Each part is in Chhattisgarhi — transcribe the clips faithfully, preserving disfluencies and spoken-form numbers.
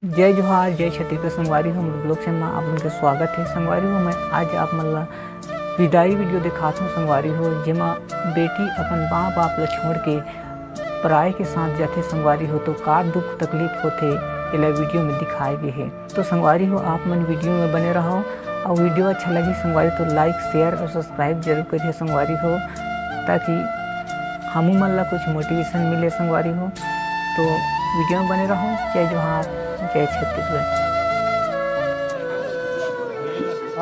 जय जोहार, जय छत्तीसगढ़ संगवारी हो, हमर vlog channel में आप मन के स्वागत है। संगवारी हो, मैं आज आप मन ला विदाई video दिखात हूँ संगवारी हो, जेमा बेटी अपन माँ बाप ला छोड़ के पराए के साथ जाथे संगवारी हो, तो का दुख तकलीफ होथे, एला video में दिखाए गे हे। तो संगवारी हो, आप मन video में बने रहो, और video अच्छा लगी संगवारी तो like, share और subscribe जरूर करिए संगवारी हो, ताकि हमू मन ला कुछ motivation मिले संगवारी हो। तो video में बने रहो। जय जोहार, जय छत्तीसगढ़।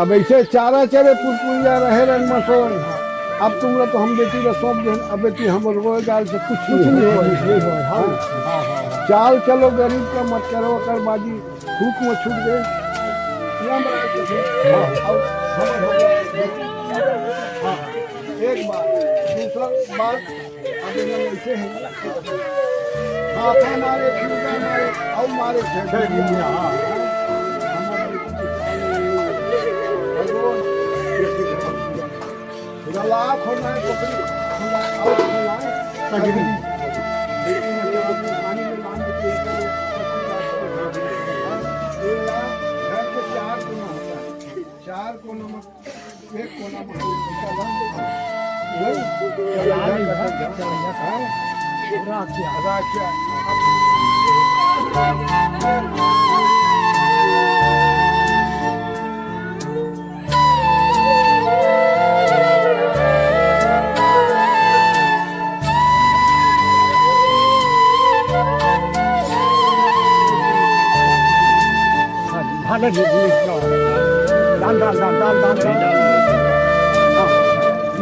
अब ऐसे चारा चरे पुरपुरिया रहे रंग मसोन। अब तुम लोग तो हम बेटी ला सौंप दे, अब बेटी हम रोए गाल से कुछ नहीं हो। हाँ। चाल चलो गरीब का, मत करो अकरबाजी, हुक्म छूट गए। राम राज के थे। हाँ, अब हमर हो गया। हाँ, एक बात, दूसरा बात, अब ये ऐसे है। हाथा मारे, चूड़ा मारे, और मारे, छेड़ दिया। हाँ, हाँ। भगवान, लाख होना है, पकड़ी, और होना है, तगड़ी। लेकिन ये पानी में बांध के, ये घर के चार कोना होता है, चार कोना में एक कोना में, वही, राखिया, राखिया।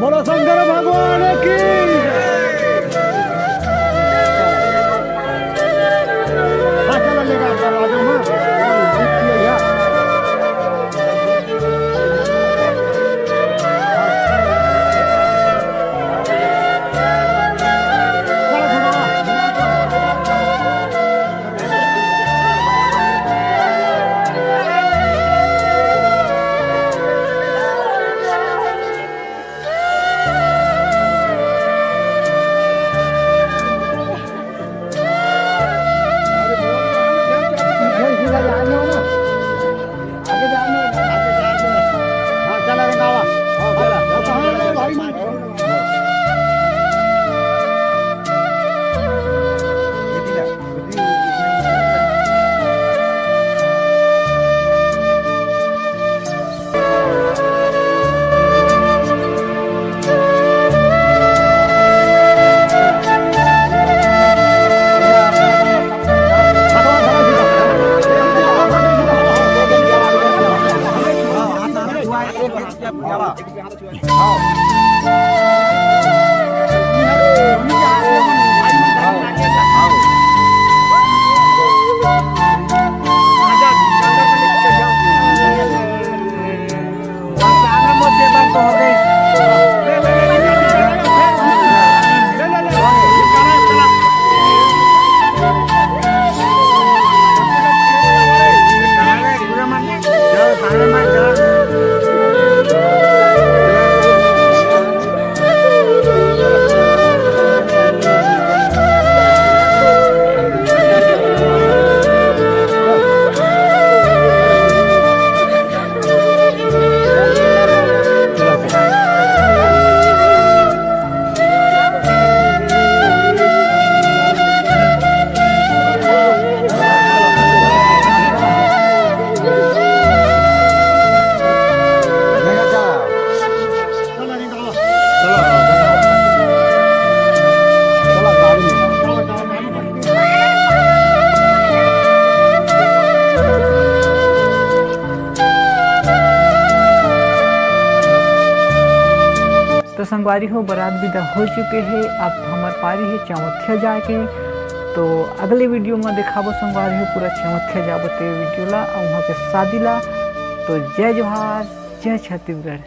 बोलो शंकर भगवान की। हाँ, चलो, लेकर आप दरवाजा में। तो संगवारी हो, बारात विदा हो चुके हे। अब हमर पारी हे चौथिया जाके। तो अगले video में देखाबो संगवारी हो, पूरा चौथिया जाबो ते video ला, अउ वहाँ के शादी ला। तो जय जोहार, जय छत्तीसगढ़।